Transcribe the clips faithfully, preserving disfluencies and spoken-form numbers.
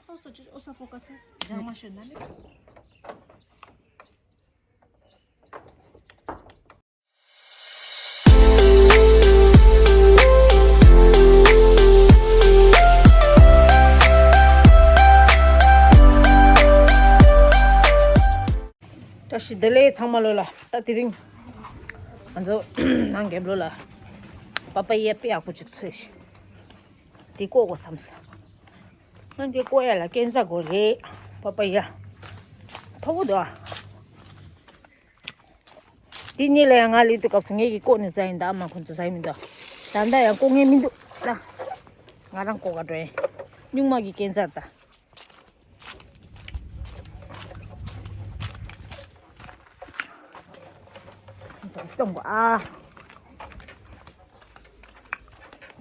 ཨོ་ས་ཅིག་ཨོ་ས་ཕོ་ཀ་ས་ཇང་མ་ཤོད་ན་ནི། བཀྲ་ཤིས་བདེ་ལེགས་ཚང་མ་ལོ་ལ། ད་དེ་རིང་ང་ཚོ་ནང་རྒྱབ་ལོ་ལ་པ་པ་ཡ་དཔེ་ཡག་པོ་ཅིག་འཚོལ་ཞིག་དེ་བཀོག་དགོས་བསམ་སོང་། ང་འདི་བཀོག་ཡ་ལ་སྐས་འཛེག་དགོས་རེད། པ་པ་ཡ་མཐོ་པོ་འདུག་ཨ། འདི་གཉིས་ལ་ཡང་ང་སླེབས་དུས་སྐབས་སུ་ངེད་ཀྱིས་བཀོག་ནས་ཟ་ཡིན་ད། ཨ་མ་ཁོང་ཚོ་ཟ་ཡི་མི་འདུག་ད་ལྟ་ཡང་བཀོག་མཁན་མི་འདུག་ད་ང་རང་བཀོག་ག་འགྲོ་ཡིན། སྨྱུག་མ་གི་སྐས་འཛེག་ད། གཏོང་གོ་ཨ།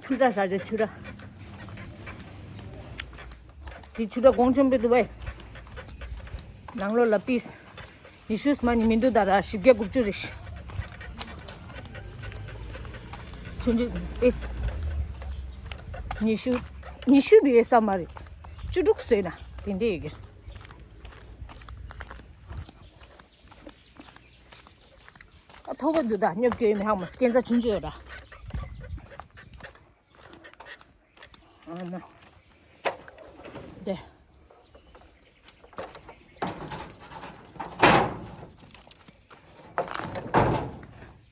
ཆུ་ར་ཟ་རྒྱུ་ཆུ་ར། དེ་ཆུ་ར་གོང་ཆེན་པོ་འདུག་པས། ནང་ལོགས་ལ་པིས་ཉི་ཤུ་སྨ་ནི་མི་འདུག་ད་ར་བཞི་བརྒྱ་དགུ་བཅུ་རེད། ཆུ་འདི་ཨེ། ཉི་ཤུ། ཉི་ཤུ་བི་ཨེ་ས་མ་རེད། བཅུ་དྲུག་བཟོས་ན་དེ་འདྲ་ཡོད་ཀྱི་རེད། ཨ་མཐོ་པོ་འདུག་ད། སྙོབ་སྐྱོ་ཡི་མི་ཧ་མ་སྐས་འཛེག་ཆུང་ཆུང་ཡོད་ར། ཨ་མ། དེ།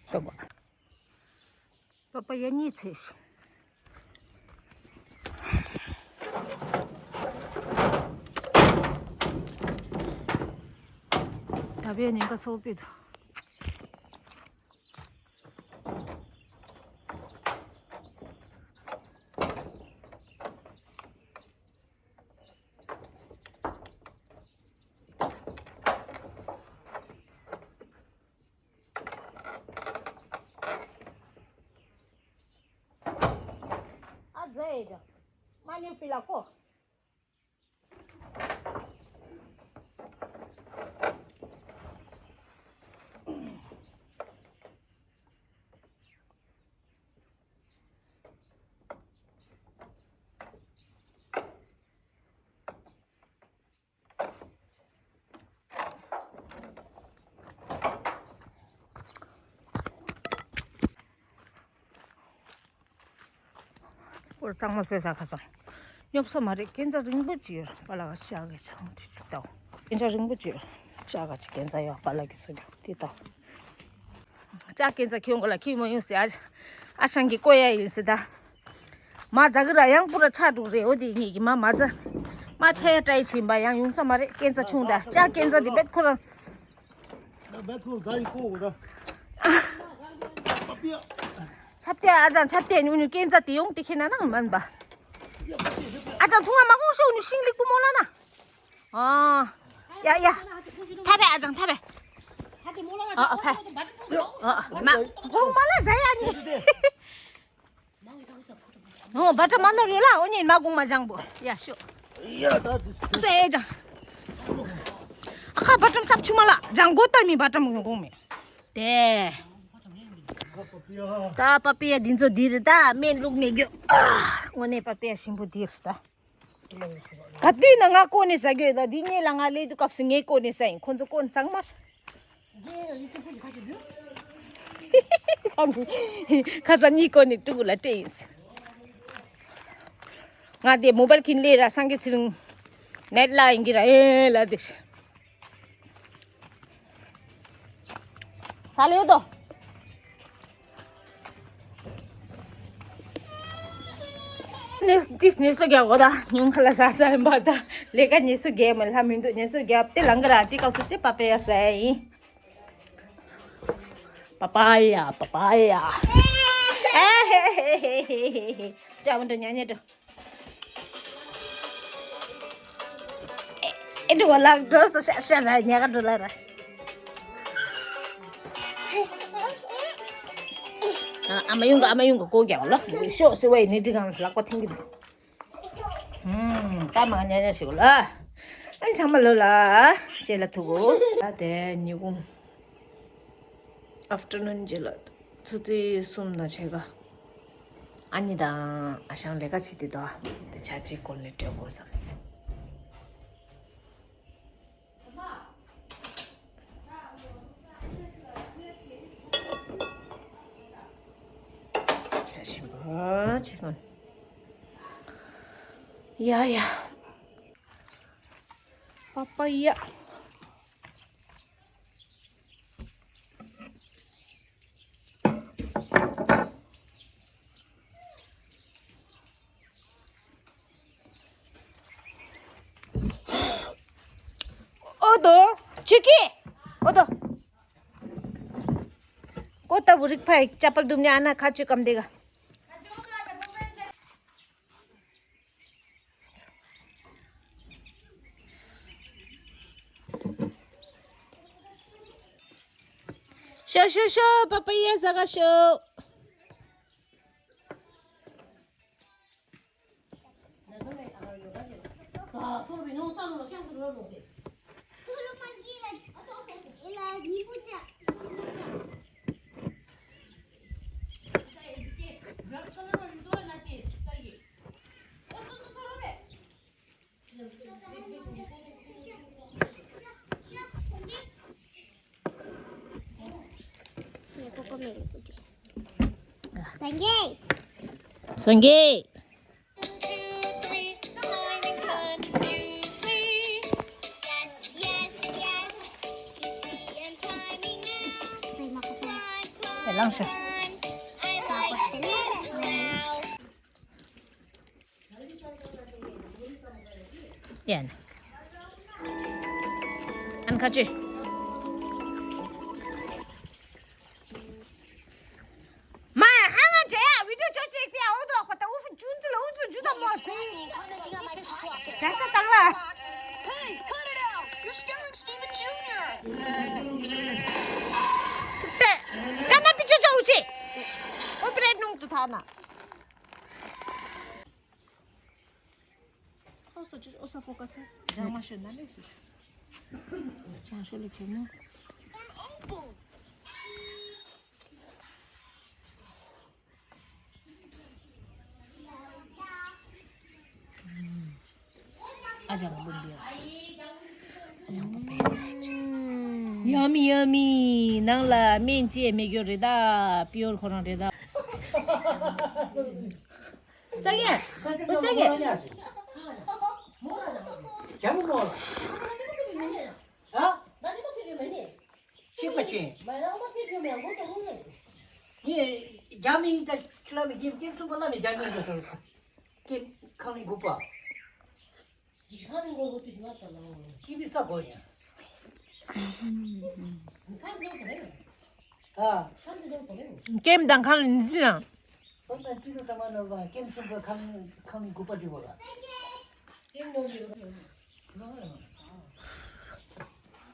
ལྟོས་གོ། པ་པ་ཡ་གཉིས་ཚེས། ད་བས་ཉེན་ཁ་ཚོགས་པའི་དུ། ཨ་ཛེ་ཡེ་ཇ། མ་ཉོ་པི་ལ་ཀོ། པོར་གཙང་མ་བཟོས་ས་ཁ་སང་། སྙོབ་ས་མ་རེད། སྐས་འཛེག་རིང་པོ་ཅིག་ཡོད་པ་ལ་ཅག་གི་ཆང་དེ་ཅིག་ལྟ། སྐས་འཛེག་རིང་པོ་ཅིག་ཡོད། ཅག་ག་ཅིག་སྐས་འཛེག་ཡོད་པ་ལ་གི་ཚོ་རྒྱུ་དེ་ལྟ། ཅག་སྐས་འཛེག་ཁྱོད་མགོ་ལ་ཁྱི་མ་ཡོང་ཟེར། ཨ་ཨ་ཞང་གི་བཀོད་ཡ་ཡིན་ཟེར་ད། མ་ཛ་གི་ར་ཡང་པུ་ར་ཆག་འགྲོ་རེད། འོ་དེ་ངེད་ཀྱི་མ་མ་ཛ། མ་ཆ་ཡ་ཏྲའི་ཕྱིན་པ་ཡང་ཡོང་ས་མ་རེད། སྐས་འཛེག་ཆུང་ད། ཅག་སྐས་འཛེག་དེ་བེད་ཁོ་རང་། ཆབ་ཏེ་ཨ་ཅང་ཆབ་ཏེ་ནུ་ནུ་སྐས་འཛེག་དེ་ཡོང་དེ་ཁྱེད་ན་ནང་མན་པ། ཨ་ཅང་ཐུང་ང་མ་གོང་ཤོག་ནུ་ཤིང་ལིག་པུ་མོ་ལ་ན། ཨ། ཡ་ཡ། ཐ་བེ་ཨ་ཅང་ཐ་བེ། ཨ་ཨ་ཕ། ཨ་ཨ་མ་གོང་མ་ལ་ཟ་ཡ་ནི། ཨོ་བ་ཏྲ་མ་ནོར་ཡོད་ལ། འོ་ཉེ་མ་གོང་མ་ལྗང་བུ་ཡ་ཤོ། ཡ་ད་དེ་སུ་ཨེ་ཅང་། ཨ་ཁ་བ་ཏྲམ་སབ་ཆུ་མ་ལ་ལྗང་གོ་ཏ་མི་བ་ཏྲམ་གོང་མི། དེ། ད་པ་པི་ཡ་འདི་ཚོ་འདི་རེད་ད། སྨན་བླུགས་མེད་རྒྱུ། ཨ། དངོས་གནས་པ་པི་ཡ་ཞིམ་པོ་འདི་རེད་ད། ག་དུས་ན་ང་བསྐོལ་ནས་ཟ་རྒྱུ་ཡོད་ད། འདི་གཉིས་ལ་ང་སླེབས་དུས་སྐབས་སུ་ངས་བསྐོལ་ནས་ཟ་ཡིན། ཁོ་ཚོ་བསྐོལ་ནས་ཟ་གི་མ་རེད། ཁ་ས་གཉིས་བསྐོལ་ནས་ཕྲུ་གུ་ལ་སྤྲད་ཡིན། ང་དེ་མོ་བལ་ཁིན་ལས་ར་སངས་རྒྱས་ཚེ་རིང་ནེཊ་ལ་ཡིན་གྱི་ར་ཨེ་ལ་དེ། ས་ལེའུ་དོ། ནེ་ཏིས་ནེ་སོ་རྒྱག་གོ་ད། ཉུང་ཁ་ལ་ཟ་ས་ཡིན་པ་ད། ལས་ཀ་ནེ་སོ་རྒྱག་མི་ལྷ་མི་འདུག་ནེ་སོ་རྒྱག་དེ་ལང་གི་ར་དེ་སྐབས་སུ་དེ་པ་པེ་ཡ་ཟ་ཡིན། པ་པ་ཡ་པ་པ་ཡ། ཨེ་ཧེ་ཧེ་ཧེ། ཅག་མི་འགྲོ་ཉ་ཉ་འགྲོ། ཨེ་འགྲོ་བ་ལག་འགྲོ་སོ་ཤ་ཤ་ར་ཉ་ག་འགྲོ་ལ་ར། ཨ་མ་ཡོང་ག་ཨ་མ་ཡོང་ག་ཀོ་རྒྱག་ལ་ཤོག་ཟེར་བ་ཡིན་ནི་འདི་གང་ལག་པ་འཐེན་གི་འདུག་ཧུམ། ད་མ་ཉ་ཉ་ཞིག་ལ། ཨན་ཚང་མ་ལོ་ལ་ཅེ་ལ་ཐུག་གོ། ད་དེ་ཉི་གུང་ཨབ་ཊར་ནུན་ཅེ་ལ་ཆུ་ཚོད་གསུམ་ན་ཆེ་ག་ཨ་ནི་དང་ཨ་ཞང་ལས་ཀ་བྱེད་དེ་དོ། དེ་ཆ་གཅིག་སྐོར་ནས་སྤྲོད་དགོས་བསམས། ཆ་ཞིམ་པོ་བྱེད་དགོས། ཡ་ཡ། པ་པ་ཡ། ཨོ་དོ། ཆུ་ཀི། ཨོ་དོ། ཀོ་ཏ་བུ་རིག་ཕའི་ཅ་པལ་དུམ་ནི་ཨ་ན་ཁ་ཆུ་ཀམ་དེ་ག། ཤོ་ཤོ་ཤོ། པ་པ་ཡ་ཟ་ག་ཤོ། संगे। संगे। ཡན། ཨན་ཁ་ཅི། མ་ཧ་ང་འདྲ་ཡ་བི་ཌིའོ་ཅོ་ཅེག་པི་ཨ་འོ་དོ་ཁོ་ད་འུ་ཕུ་ཇུན་ཏི་ལ་འུ་ཚུ་ཇུ་ད་མོ་སི། བྱ་ཤ་དང་ལ། Hey, cut it out! You're scaring Steven Junior! ཏེ། ཀ་ན་པི་ཅོ་ཅོ་འུ་ཅི། འོ་པི་རེད་ནུང་དུ་ཐ་ན། ཨོ་ས་ཅི་ཨོ་ས་ཕོ་ཀ་ས། ཇང་མ་ཤོད་ན་ལེ་སུ། ཇང་ཤོད་ལེ་ཁྱོད་ནོ། ཨ་ཅང་བུ་འདི་ཨ་ཅང་བུ་པེ་ས་ཡ་མི་ཡ་མི། ནང་ལ་སྨན་ཅི་མེད་རྒྱུ་རེད་ད། པིའོར་ཁོ་རང་རེད་ད། ས་གེ། ས་གེ། རྒྱ་མི་ནོར་ལ། ཨ། གཅིག་པ་ཅན། ངས་རྒྱ་མི་ཡིན་ད་ཁྱི་ལ་མི་རྒྱ་མི་གསུམ་པ་ལ་མི་རྒྱ་མི་ཡིན་ད་ཟེར། ཁྱི་ཁང་མི་དགུ་པ། ཁྱི་མི་ས་གོ་ཡ། ཨ། ཀེམ་དང་ཁང་ལ་ནི་ཟིན་ན། སོང་ཙང་སྤྱི་ལོ་ཐ་མ་ནོར་བ་ཀེམ་གསུམ་པ་ཁང་ཁང་མི་དགུ་པ་འདི་བོ་ལ།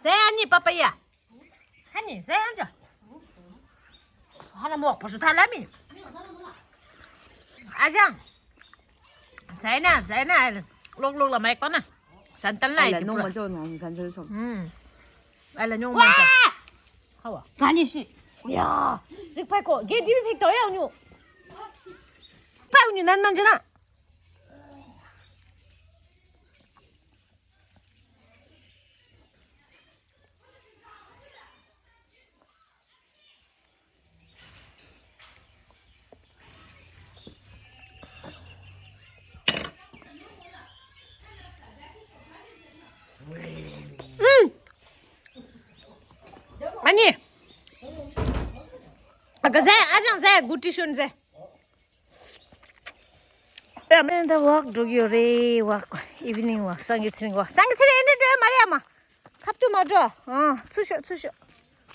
ཟེ་ཨ་ནི་པ་པ་ཡ། ཧ་ནི་ཟེ་ཨ་ཅག་ཧ་ན་མོག་པོ་སུ་ཐ་ལ་མི། ཨ་ཅང་། ཟེ་ན་ཟེ་ན་ཨ་ལ་ལོག་ལོག་ལ་མེག་པ་ན། ཟན་ཏན་ན་ཨ་ལ་ཨི་ནོ་མ་ཅོ་ནོ་ཟན་ཅོ་ཆོ། ཨུམ། ཨ་ལ་ཉོ་མ་ཅོ། ཧ་བ། ག་ནི་ཤི། ཡ། རིག་ཕའི་ཀོ་གེ་དི་བི་ཕེག་ཏོ་ཡ་ཉོ། ཕའི་ཉོ་ནན་ནན་ཅོ་ན། ཨ་ནི། ཨ་ག་ཟེ་ཨ་ཅང་ཟེ་གུ་ཏི་ཤོན་ཟེ། ཨ་མེན་ད་ཝག་འགྲོ་གི་ཡོད་རེད། ཝག་ཨི་ཝི་ནིང་ཝག་སང་གི་ཚེ་རིང་ཝག་སང་གི་ཚེ་རིང་ཨེ་འདྲ་འགྲོ་ཡ་མ་རེད་ཨ་མ། ཁབ་ཏུ་མ་འགྲོ། ཨ་ཚུ་ཤོག་ཚུ་ཤོག་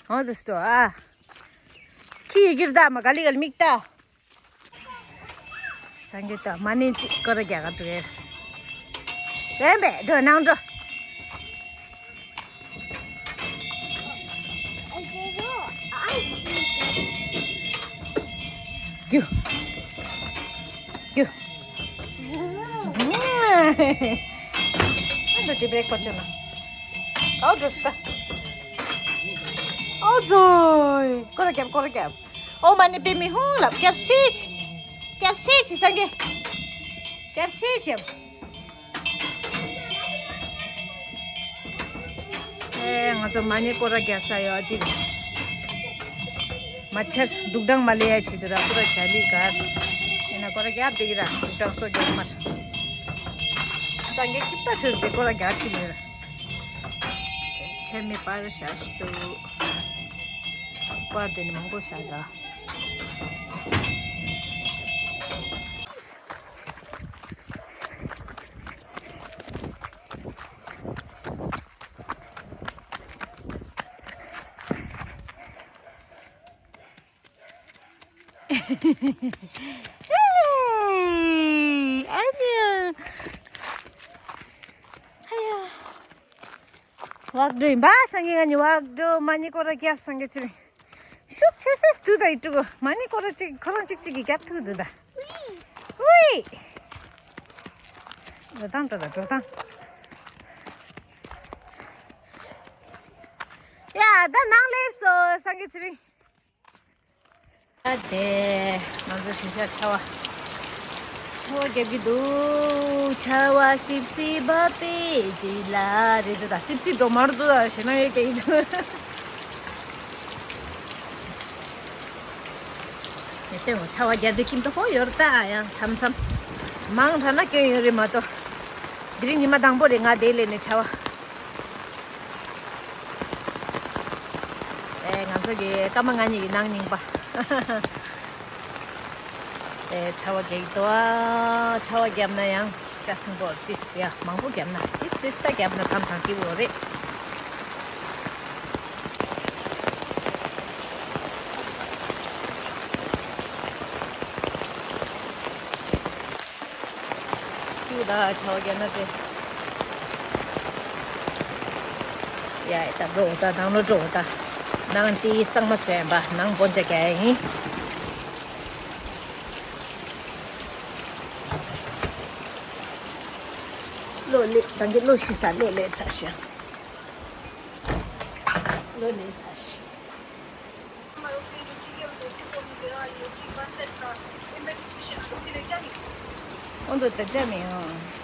ཨ་དུ་སྟོ་ཨ། ཁྱི་ཡི་གིར་ད་མ་ག་ལི་ག་ལི་མིག་ད། སང་གི་ད་མ་ནི་ཅི་ཀོ་ར་རྒྱ་གར་འགྲོ་ཡ། རེད་པས་འགྲོ་ནང་འགྲོ། རྒྱུ། རྒྱུ། ཨ་འདི་བྲེག་པ་ཅོ་ན། ཨའོ་འགྲོ་སི་ད། ཨོ་ཛོའི། ཀོ་ར་རྒྱབ་ཀོ་ར་རྒྱབ། ཨོ་མ་ནི་པེ་མི་ཧུང་ལབ་རྒྱབ་སི། རྒྱབ་ཆེ་ཆེ་སང་གེ། རྒྱབ་ཆེ་ཆེ། ཨེ་ང་ཚོ་མ་ཎི་སྐོར་ར་རྒྱག་ས་ཡོད་དེ། མ་ཆར་འབྲུག་སྦྲང་མ་ལས་ཡ་ཆེ་དུ་ར་སྐོར་ར་བྱ་ལི་གར། ཡིན་ན་སྐོར་ར་རྒྱབ་དེ་གི་ར་འབྲུག་སྦྲང་སོ་རྒྱག་མར། སང་གེ་ཀི་ཏ་ཤོད་དེ་སྐོར་ར་རྒྱག་ཆེ་ནི་ར། ཆེ་མེ་པར་ཤ་ཤི་དུ། པར་དེ་ནི་མང་པོ་ཤ་ར། ཨ་ནི། ཨ་ཡ། ཝག་འགྲོ་ཡིན་པ་སང་གེ། ང་གཉིས་ཝག་འགྲོ། མ་ཎི་སྐོར་ར་རྒྱབ་སང་གེ་ཚེ་རིང་། ཤུགས་ཆེ་སེ་སྡུག་ད་ཡི་ཀྲུ་གོ། མ་ཎི་སྐོར་ར་གཅིག་ཁོ་རང་གཅིག་གཅིག་གིས་རྒྱབ་ཐུབ་འདུག་ད། ཝི། འགྲོ་སྟངས་འགྲོ་ད་འགྲོ་སྟངས། ཡ་ད་ནང་སླེབས་སོང་སང་གེ་ཚེ་རིང་། ཨ་དེ། ང་ཚོ་ཤི་ཤ་ཆ་བ། ཆ་བ་རྒྱབ་ཀྱི་འདུག་ཆ་བ་སིབ་སིབ་བ་པེ་དེ་ལ་རེད་འདུག་ད་སིབ་སིབ་འགྲོ་མར་འདུག་ད་ཞེ་ན་ཡོད་ཀྱི་འདུག་ངས་ལྟོས་ངོ་། ཆ་བ་རྒྱབ་དེ་ཀིན་ཏོ་ཧོ་ཡོར་ད་ཡང་མཚམས་མཚམས། མང་དྲགས་ན་སྐྱོན་ཡོད་རེད་མ་གཏོགས། དེ་རིང་ཉི་མ་དང་པོ་རེད་ང་དེ་ལས་ནས་ཆ་བ། ཨེ་ང་ཚོ་གི་སྐར་མ་ང་གཉིས་ཀྱི་ནང་རྙིང་པ། ཨེ་ཆ་བ་རྒྱག་གི་འདུག་ཨ། ཆ་བ་བརྒྱབ་ན་ཡང་སྐྲ་སེང་པོ་ཏིས་ཡ་མང་པོ་བརྒྱབ་ན་ཏིས་ཏིས་ད་བརྒྱབ་ན་མཚམས་མཚམས་སྐྱིད་པོ་རེད། ཀྱུ་ད་ཆ་བ་རྒྱག་ན་ཚེ། ཡ་ད་འགྲོ་ད་ནང་ལོ་འགྲོ་ད། ནང་དེའི་གཙང་མ་བཟོས་པ་ནང་སྤོན་ཆ་རྒྱག་ཡ་ཡིན། ལོ་ལེ་ད་གི་ལོ་ཤི་ས་ལོ་ལེ་ཚ་ཤི། ལོ་ལེ་ཚ་ཤི། ཨོ་འདོད་ད་ཅག་མེད་ཨང་།